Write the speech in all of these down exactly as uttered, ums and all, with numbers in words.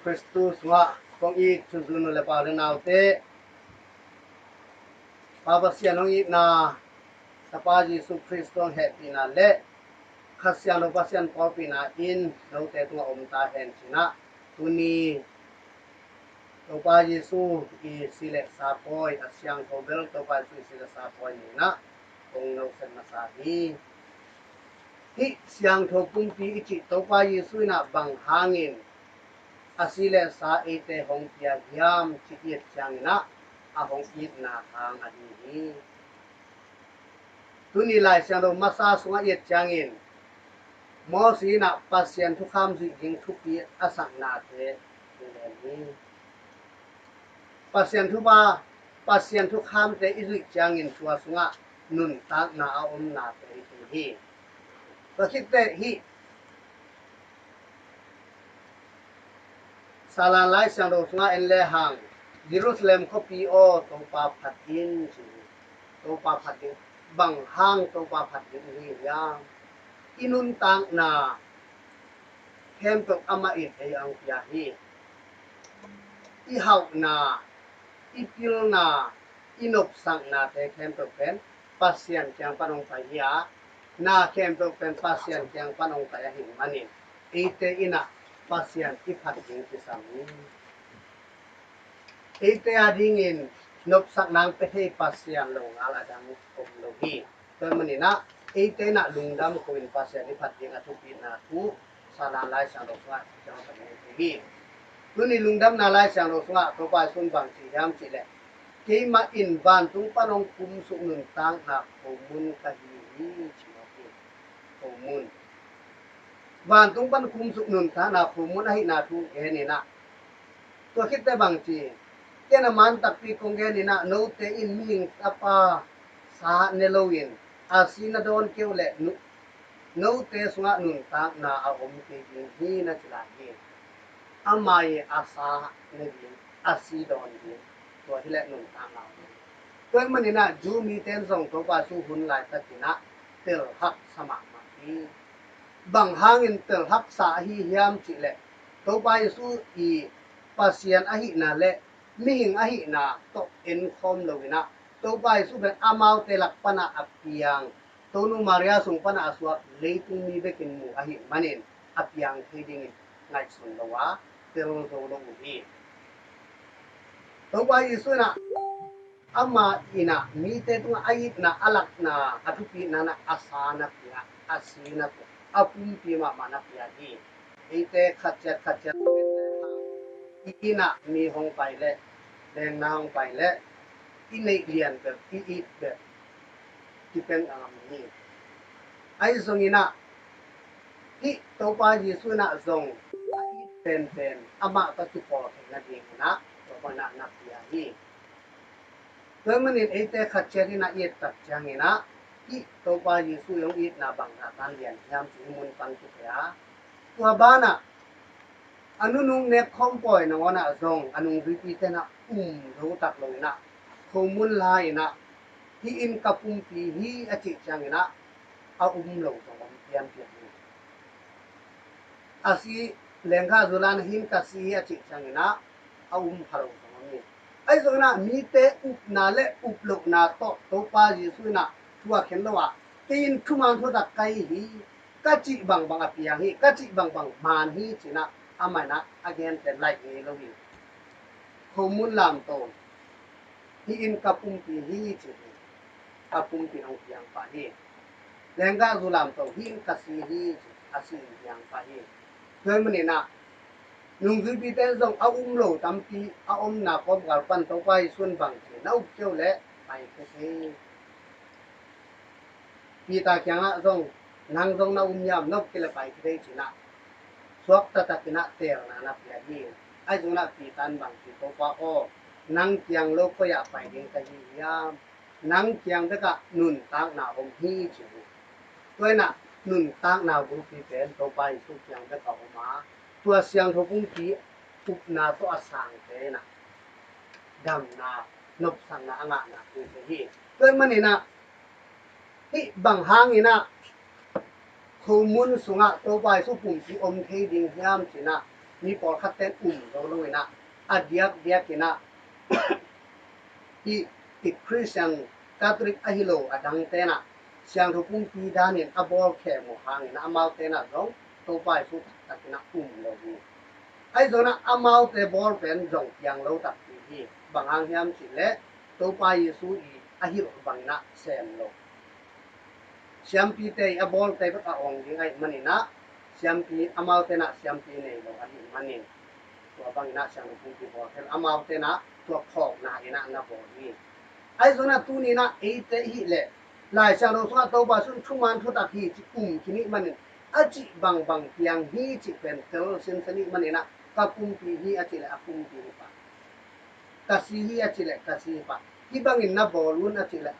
Khristu sungah kong it thuzui nu le pa le naute, Pa Pasian hong itna, Tapa Jesu Khristu hong hehpihna le Kha Siangtho Pasian pawlpihna in note tungah om ta hen ci-in ah, tuni Topa Jesu i si le sa pawi, a siangtho bel Topa Jesu i si le sa pawi ni-in ah kong noset masa hi. Hih siangtho pumpi i cih Topa Jesu in ah bang hangin a si le sa eite hong pia hiam cih i et ciangin ah, a hong itna hang ahi hi. Tuni Lai Siangtho masa sungah i et ciangin, Moses in ah Pasian thukham zuih ding thupi a saknate hong gen hi. Pasian thupha, Pasian thukhamte i zuih ciangin tua sungah nuntakna a omnate i hi hi. Tua khit teh hih Salan Lai Siangtho sungah en lehang, Jerusalem khuapi aw, Topa phat in ci hi. Topa phat ding, bang hang Topa phat ding i hi hiam? I nuntakna khempeuh amah in ei hong pia hi. I hauhna, i pilna, i nopsaknate khempeuh pen Pasian kiang pan hong pai hi a, na khempeuh pen Pasian kiang pan hong pai ahih manin, eite in ah Pasian i phat ding kisam hi. Eite adingin nopsak nang pia thei Pasian lo ngal a dang om lo hi. Tua ahih manin ah eite in ah lungdam ko-in Pasian i phat ding a thupina thu Salan Lai Siangtho sungah ciang ka hi hi. Tuni lungdamna Lai Siangtho sungah Topa Jesu in bang ci hiam cih leh, keimah in vantung pan hong kumsuk nuntakna khomun ka hi hi ci mawk hi. Khomun. Vantung pan kumsuk nuntakna khomun ahihna thu gen in ah, tua khit teh bang ci, ken a man takpi kong gen in ah, note in mihing tapa sa ne loin a si na dawn kei uh leh nu-, note sungah nuntakna a om kei ding hi na ci lai hi. Amah i a sa ne ding, a si dawn ding, tua hi leh nuntakna om. Tua ahih manin ah Jew mite in zong Topa Jesu hun laitakin ah tel haksa mahmah hi. Bang hangin tel haksa ahi hiam cih leh, Topa Jesu i Pasian ahihna le mihing ahihna tawh enkhawm lo in ah, Topa Jesu pen amaute lak pan ah a piang, Tonu Maria sung pan ah a suak leitung mi bekin mu ahih manin a piang thei dingin ngaihsun lo a, tel zo lo uh hi. Topa Jesu in ah amah in ah mite tungah a itna, a lakna, a thupina in ah a sa na pia, a si na pia, a pumpi mahmah na pia hi. Eite khat ciat khat ciat i inn ah mi hong pai leh, lengna hong pai leh, i neih lian bek, i it bek, i peng a ngam hi. Ahi zongin ah, hih Topa Jesu in ah zong a it penpen amah tawh kipawl theihna dingin ah, Topa in ah na pia hi. Tua ahih manin eite khat ciat in ah i et tak ciangin ah, hih Topa Jesu i hong itna bang zahtan lian hiam cih hih mun pan kithei a, tua banah a nunung nek khawm pawi nangawn ah zong a nungzuipite in ah um zo tak lo in ah, khomun la in ah, hih inn ka pumpi hi a cih ciangin ah, a um lo zong om pianpian hi. A si, lengkhah zu la-in hih inn ka si hi a cih ciangin ah, a um pha lo zong om hi. Ahi zongin ah mite upna le up lohna tawh Topa Jesu in ah thu a khen lo ah, kei in thuman thutak ka hi hi, ka cih bangbang a piang hi, ka cih bangbang man hi ci-in ah, amah in ah a gente laih ngei lo hi. Khomun lamto, hih inn ka pumpi hi ci hi. A pumpi in hong piang pah hi. Lengkhah zu lamto, hih inn ka si hi ci, a si in piang pah hi. Tua ahih manin ah nungzuipite in zong a um lo tampi a omna kawmkal pan Topa Jesu in bang ci, na up kei uh leh pai kei thei. Peter kiangah zong, nang zong na um hiam, na up kei leh pai kei thei ci-in ah, suak taktakin ah teelna na pia hi. Ahi zongin ah Peter in bang ci, Topa aw, nang kiang lo koi ah pai ding ka hi hiam? Nang kiang bekah nuntakna om hi ci hi. Tua in ah nuntakna bulpi pen Topa Jesu kiang bekah om a, tua siangtho pumpi upna tawh a sangte in ah damna, nopsakna a ngahna hi hi. Tua ahih manin ah, hih bang hangin ah khomun sungah Topa Jesu pumpi om thei ding hiam ci-in ah, Mi pawlkhat ten um zo lo in ah, a diakdiak in ah, hih i Christian Catholic ahi lo a dang ten ah siangtho pumpi danin a bawl khem uh hangin ah amau ten ah zong Topa Jesu taktak in ah um lo hi. Ahi zongin ah amaute bawl pen zong piang lo takpi hi. Bang hang hiam cih leh Topa Jesu i a hilh bangin ah sem lo. Siampite i a bawlte bek a awng ding ahih manin ah siampi, amaute in ah siampi nei lo ahih manin tua bangin ah siangtho pumpi bawl khem, amaute in ah tua phawkna in ah na bawl hi. Ahi zongin ah tuni in ah eite i hih leh Lai Siangtho sungah Topa Jesu in thuman thutak hi cih um khin ahih manin a cih bangbang piang hi cih pen tel sinsen ahih manin ah ka pumpi hi a cih leh a pumpi hi pah, ka si hi a cih leh ka si hi pah, hih bangin na bawl un a cih leh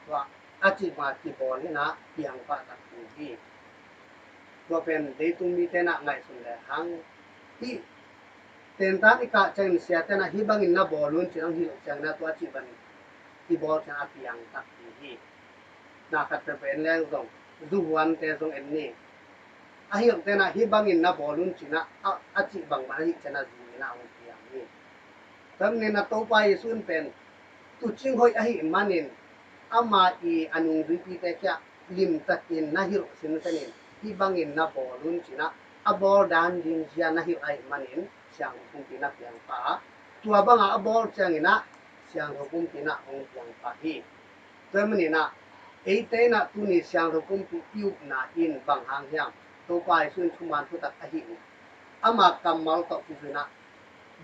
tua a cih bang kibawl in ah piang pah takpi hi. Tua pen leitung mite in ah ngaihsun lehang, hih tentan i kah ciangin siate in ah hih bangin na bawl un ci-in hong hilh ciangin ah tua cih bangin i bawl ciang a piang takpi hi. Na khat peuhpeuh en leng zong, zuhuante zong en ni. A hilhte in ah hih bangin na bawl un ci-in ah a, a cih bangbang ahih ciangin ah zu in ah hong piang hi. Tua manin ah Topa Jesu in pen tuucing hoih ahih manin ama i a nungzuipite kiang limtakin na hilh sinsen in hih bangin na bawl un ci-in ah a bawl dan ding zia na hilh ahih manin siangtho pumpi na piang pah a, tua bangah a bawl ciangin ah siangtho pumpi na hong piang pah hi. Tua manin ah eite in ah tuni siangtho pumpi i upna in bang hang hiam? Topa Jesu in thuman thutak ahih in ama kammal tawh kizui in ah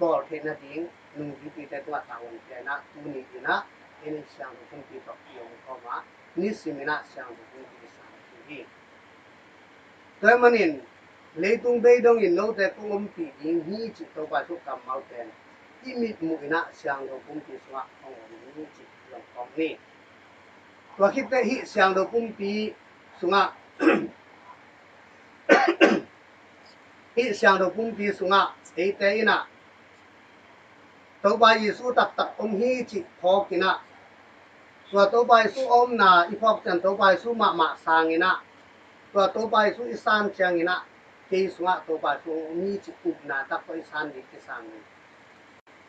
bawl theih nading nungzuipite tungah tavuan pia in ah tuni in ah en in siangtho pumpi tawh i om khawm a, nisim in ah siangtho pumpi i sang hi. Tua ahih manin leitung bei dongin note kong ompih ding hi cih Topa Jesu kammal pen i mitmuh in ah siangtho pumpi sungah hong om hi cih zong kong ni. Tua khit teh hih siangtho pumpi sungah hih siangtho pumpi sungah eite in ah Topa Jesu taktak om hi cih phawk in ah, tua Topa Jesu a omna i phawk ciang Topa Jesu mahmah sang in ah, tua Topa Jesu i san ciangin ah kei sungah Topa Jesu om hi cih upna tak tawh i san ding kisam hi.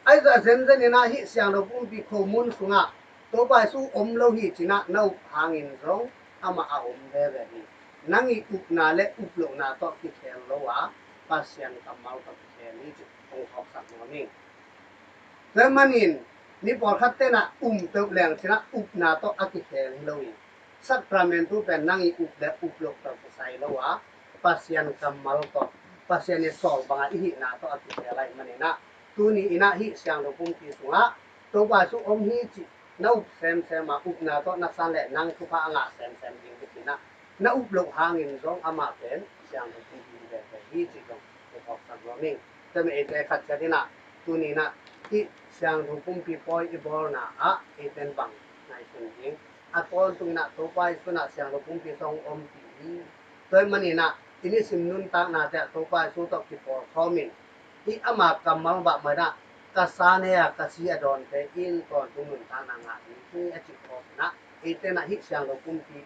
Ahi zongin a zenzen in ah hih siangtho pumpi khomun sungah Topa Jesu om lo hi ci-in ah na up hangin zong amah a om veve hi. Nang i upna le up lohna tawh kikhel lo a, Pasian kammal tawh kikhel hi cih kong phawksak nuam ing. Tua ahih manin mi pawlkhat ten ah um peuh leng ci-in ah upna tawh a kikhel hi lo hi. Sakramentu pen nang i up le up loh tawh kisai lo a, Pasian kammal tawh, Pasian i sawl bangah i hihna tawh a kikhel ahih manin ah tuni in ah hih siangtho pumpi sungah Topa Jesu om hi cih na up semsem a, upna tawh na san leh nang thupha a ngah semsem ding hi ci-in ah na up loh hangin zong amah pen siangtho pumpi veve hi cih zong kong phawksak nuam ing. Tua manin eite khat ciat in ah tuni in ah hih siangtho pumpi pawi i bawlna ah eite in bang ngaihsun ding? A tawntung in ah Topa Jesu in ah siangtho pumpi tawh hong ompih hi. Tua ahih manin ah i nisim nuntaknate ah Topa Jesu tawh kipawl khawm in, hih ama kammal mahmah in ah ka san hi a, ka si a dawnte in tawntung nuntakna ngah ding hi a cih khawm in ah eite in ah hih siangtho pumpi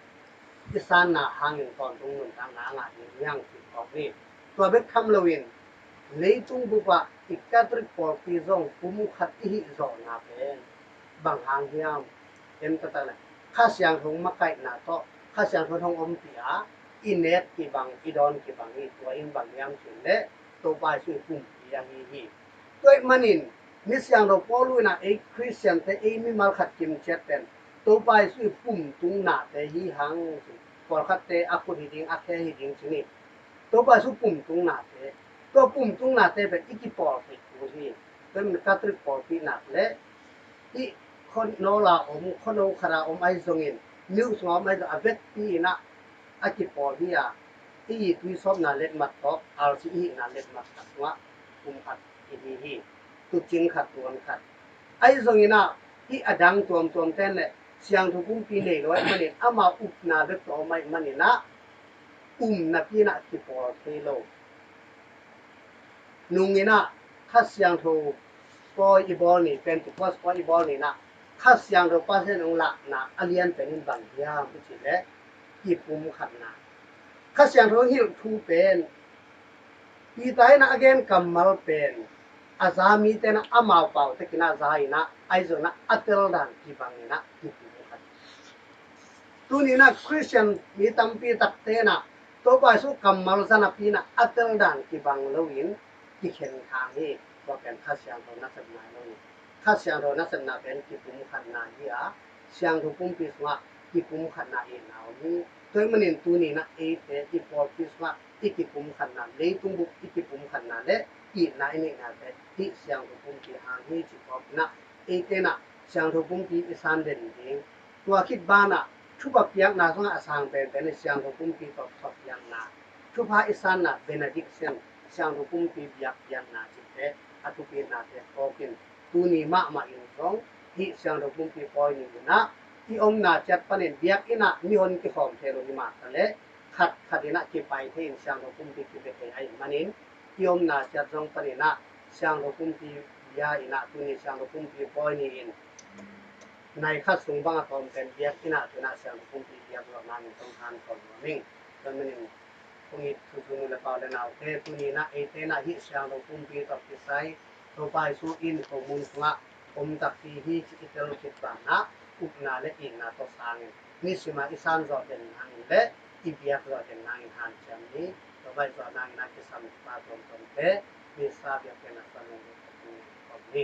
i sanna hangin tawntung nuntakna a ngah ding hi hang cih khawm ni. Tua bek tham loin leitung bup ah i Catholic pawlpi zong pumkhat i hih zawhna pen bang hang hiam? En taktak leh Kha Siangtho makaihna tawh Kha Siangtho hong ompih a, i nek kibang, i dawn kibang hi. Tua in bang hiam cih leh Topa Jesu i pumpi ahi hi. Tua ahih manin mi siangtho Paul in ah ei Khristiante, ei mimal khat kimciat pen Topa Jesu i pumtungnate hi hang ci. Pawlkhatte a khut hi ding, a khe hi ding ci ni. Topa Jesu pumtungnate, tua pumtungnate pen i kipawl theih kul hi. Tua ahih manin Catholic pawlpi nak leh hih khuanawl a om, khuano khat a om ahi zongin, myo sung a om ahi zongin a vekpi in ah a kipawl hi a, i tuisawpna letmat tawh, arsi i hihna letmat khat sungah pumkhat i hi hi. Tuucing khat, tuuan khat. Ahi zongin ah hih a dang tuamtuamte in leh siangtho pumpi nei lo ahih manin ama upna bek tawh om ahih manin ah um napi in ah kipawl thei lo. Nung in ah Kha Siangtho pawi i bawl ni, Pentecost pawi i bawl ni in ah Kha Siangtho Pasian hong lahna a lian pen in bang hiam i cih leh kipumkhatna. Kha Siangtho hong hilh thu pen Peter in ah a gen kammal pen a za mite in ah amau pau takin ah za in ah, ahi zongin ah a tel dan kibang in ah kipumkhat. Tuni in ah Christian mi tampi takte in ah Topa Jesu kammal za napi in ah a tel dan kibang loin kikhen khang hi. Tua pen Kha Siangtho nasepna hi lo hi. Kha Siangtho nasepna pen kipumkhatna hi a, Siangtho Pumpi sungah kipumkhatna itna om hi. Tua ahih manin tuni in ah eite i pawlpi sungah i kipumkhatna, leitung bup i kipumkhatna le itna i neihnate hih Siangtho Pumpi hang hi ci khawm in ah, eite in ah Siangtho Pumpi i san den ding, tua khit banah thupha piakna sungah a sang penpen in Siangtho Pumpi tawh thupha piakna, thupha i sanna benediction, Siangtho Pumpi biakpiakna cihte a thupihnate phawk in, tuni mahmah in zong hih Siangtho Pumpi pawi ni in ah i omna ciat panin biakinn ah mihon kikhawm thei lo hi mah taleh khat khat in ah kipai thei in Siangtho Pumpi kibia thei ahih manin i omna ciat zong panin ah Siangtho Pumpi bia in ah tuni Siangtho Pumpi pawi ni in nai khat sung bang a tawm pen biakinn ah tu in ah Siangtho Pumpi biak zawh nangin zong hanthawn nuam ing. Tua manin kong it thuzui nu le pa u le naute, tuni in ah eite in ah hih Siangtho Pumpi tawh kisai Topa Jesu in khomun sungah om takpi hi ci i tel khit banah upna le itna tawh sangin nisim a i san zawh den nangin le i biak zawh den nangin hanciam ni. Topa i zawh nangin a kisam pa tuamtuamte Missa biakpiakna sung ah lungdam khawm ni.